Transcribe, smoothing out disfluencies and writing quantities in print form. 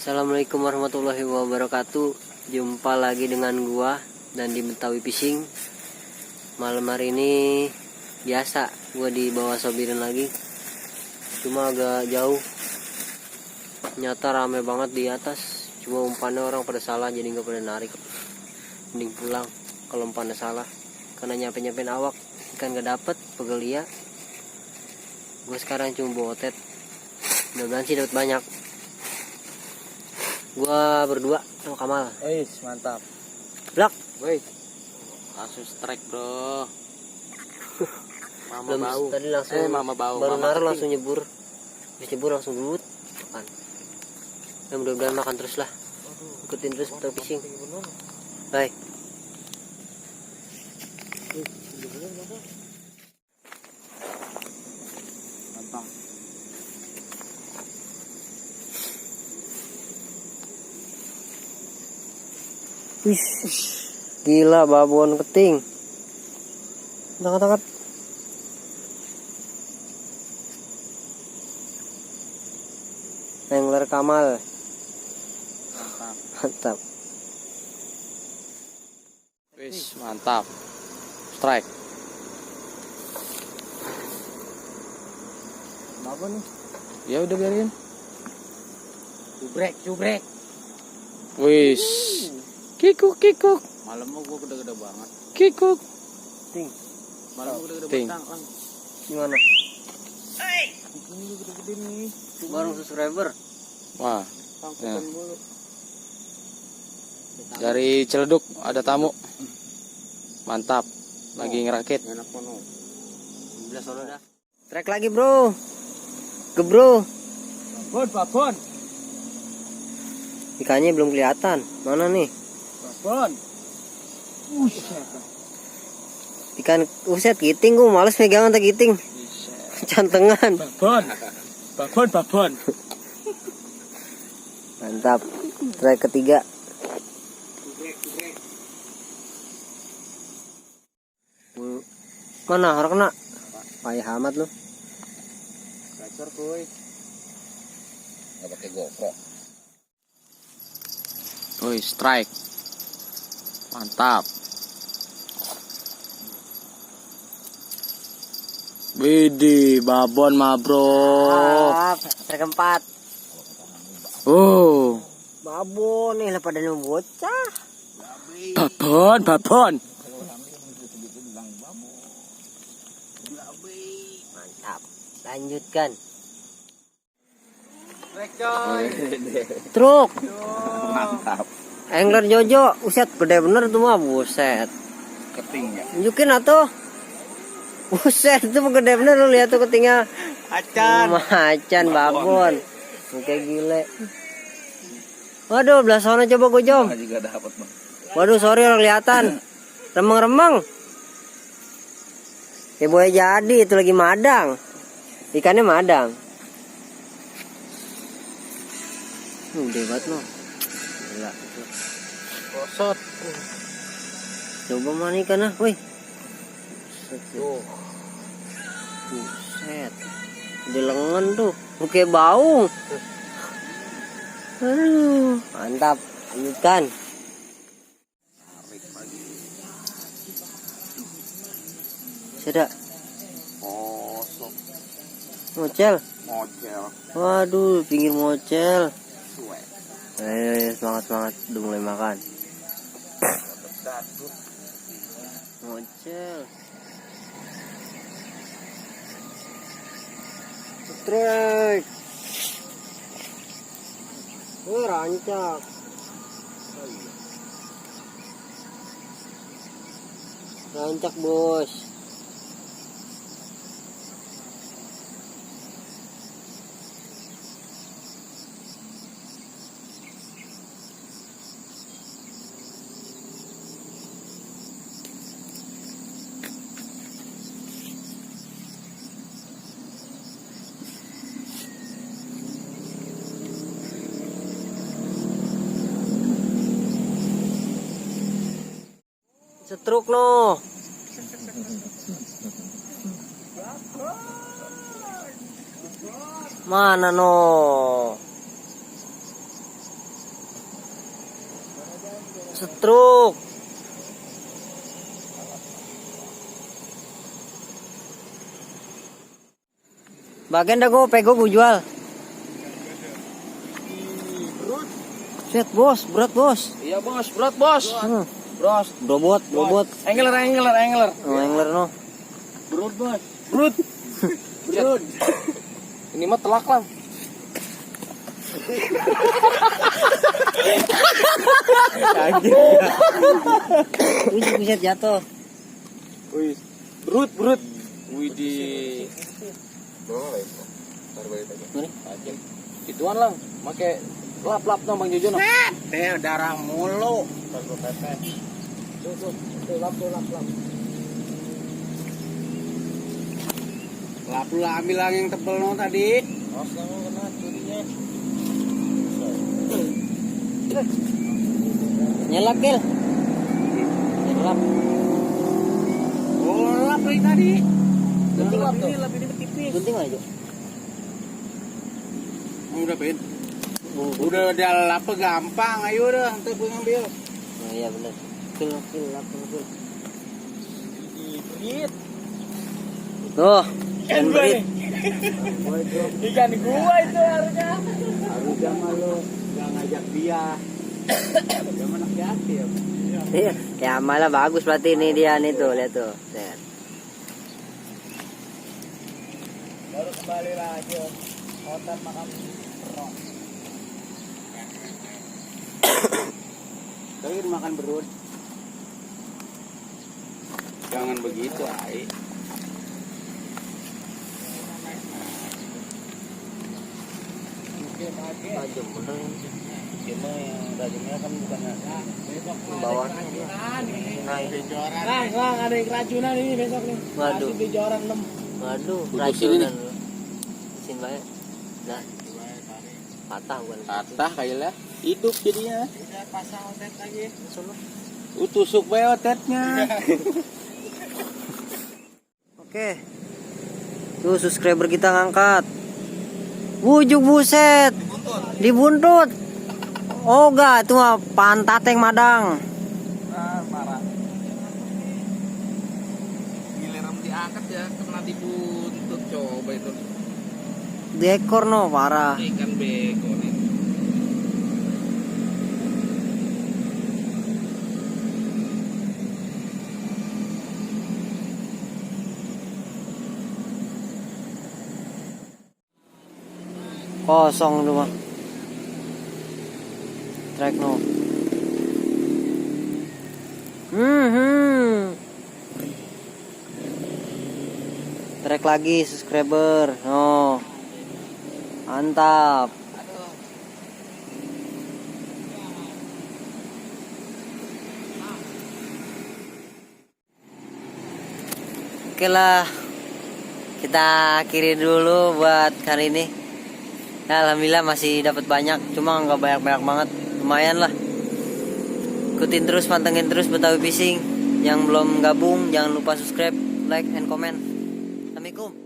Assalamualaikum warahmatullahi wabarakatuh. Jumpa lagi dengan gua dan di Betawi Fishing. Malam hari ini biasa gua di bawah Sobirin lagi, cuma agak jauh. Nyata rame banget di atas, cuma umpannya orang pada salah jadi nggak pada narik. Mending pulang kalau umpannya salah, karena nyampe-nyampein awak ikan gak dapet, pegel ya. Gua sekarang cuma bawa otet, mudah-mudahan sih dapat banyak. Gua berdua sama Kamal. Wis, mantap. Blak. Wih. Langsung strike, Bro. Mama Belum, bau. tadi langsung Mama bau. baru Mama naruh keting. langsung nyebur. Habis nyebur langsung gelut makan. Ya mudah-mudahan makan terus lah. Ikutin terus Betawi Fishing. Bye. Mantap. Wih, gila babon keting. Angkat-angkat. Angler Kamal. Mantap. Mantap. Wis, mantap. Strike. Apa nih? Ya udah biarin. Cubrek. Wis. Kikuk. Malam mau gua gede-gede banget. Kikuk. Ting. Malam gua gede-gede Ting. banget. Gimana? Ini gede-gede nih. Baru subscriber. Wah, Tangkutan Ya. mulu. dari Ciledug ada tamu. Mantap. Lagi ngerakit. Enak kono. 11 sono dah. Trek lagi, Bro. Gebro. Babon. Ikannya belum kelihatan. Mana nih? Babon. Ikan uset giting, gua males megangan tak giting. Cantengan. Babon. Mantap. Trek ketiga. Mana harus kena? Payah amat lu. Gacor kuy. Enggak pakai GoPro. Woi, strike. Mantap. Widih, babon mah, Bro. Trek keempat. Oh, Babon nih lah pada bocah. babon. Mantap. Lanjutkan. Strike, coy. Truk. Mantap. Angler Jojo, uset gede bener tuh mah, buset. Ketingnya. Tunjukin atuh. Buset, itu mah gede bener, lu lihat tuh ketingnya. Macan babon. Oke gile. Waduh, belah sana coba gue jom. Juga dapat, Bang. Waduh, sorry orang kelihatan. Remeng-remeng. Ya boleh jadi itu lagi madang. Ikannya madang. Gede banget loh. Gila. Kosot. Coba mana ikan ah, woi. Tuh. Buset. Di lengan tuh, oke bau. Aduh, mantap. Lanjutkan. Sudah. Kosot. Mocel. Mocel. Waduh, pinggir mocel. Suwe. Ayo, semangat. Udah mulai makan. Mocel. Strike. Rancak. Rancak, bos. Setruk no. Mana no? Setruk. Bagian dah gue pego gue jual. Set bos, berat bos. Iya bos, berat bos. Bros, Bobot. angler. Oh, angler no. Brut bos. Brut. Ini mah telak lang. Buset jatuh. Wih, brut. Wih di. Ituan lang, make lap no Bang Jojo no. Teh darah mulu. Tuh, lap. Lap lu ambil lang yang tebel no tadi. Nyelap Gil. Nyelap. Oh, lap lagi tadi. Gunting lap tuh. Lap ini tipis. Gunting aja. Udah Ben. Udah ada lap gampang, ayo dah, ntar gue ngambil. Oh iya benar. Kil lap. Ibrit. Tuh. Endrit. Ikan gua itu harusnya. Harusnya mah lu enggak ngajak dia. Dia anak yatim. Iya, ya malah bagus berarti ini dia nih tuh, lihat tuh. Set. Baru kembali lagi hotel makan perong. Tapi makan berut. Jangan begitu, Ai. Tajam bener. Cuma yang tajamnya kan bukan Bawahnya dia. Lang, ada yang keracunan ini besok nih. Waduh. Masih di joran 6. Waduh, Putusin racunan lu. Mesin baik. Nah, patah bukan. Patah kayaknya. Hidup jadinya. Udah pasang otet lagi. Solo. Tusuk bae otetnya. Oke. Tuh subscriber kita ngangkat. Wujuk buset. Dibuntut. Oh enggak, itu mah pantateng madang. Marah. Giliran diangkat ya kena dibuntut coba itu. Dekor no parah. Ikan beko nih. Kosong tuh mah. Track no. Track lagi subscriber. No. Mantap. Oke lah. Kita akhiri dulu buat hari ini. Ya, alhamdulillah masih dapat banyak, cuma nggak banyak-banyak banget, lumayan lah. Ikutin terus, pantengin terus Betawi Fishing. Yang belum gabung jangan lupa subscribe, like, and comment. Assalamualaikum.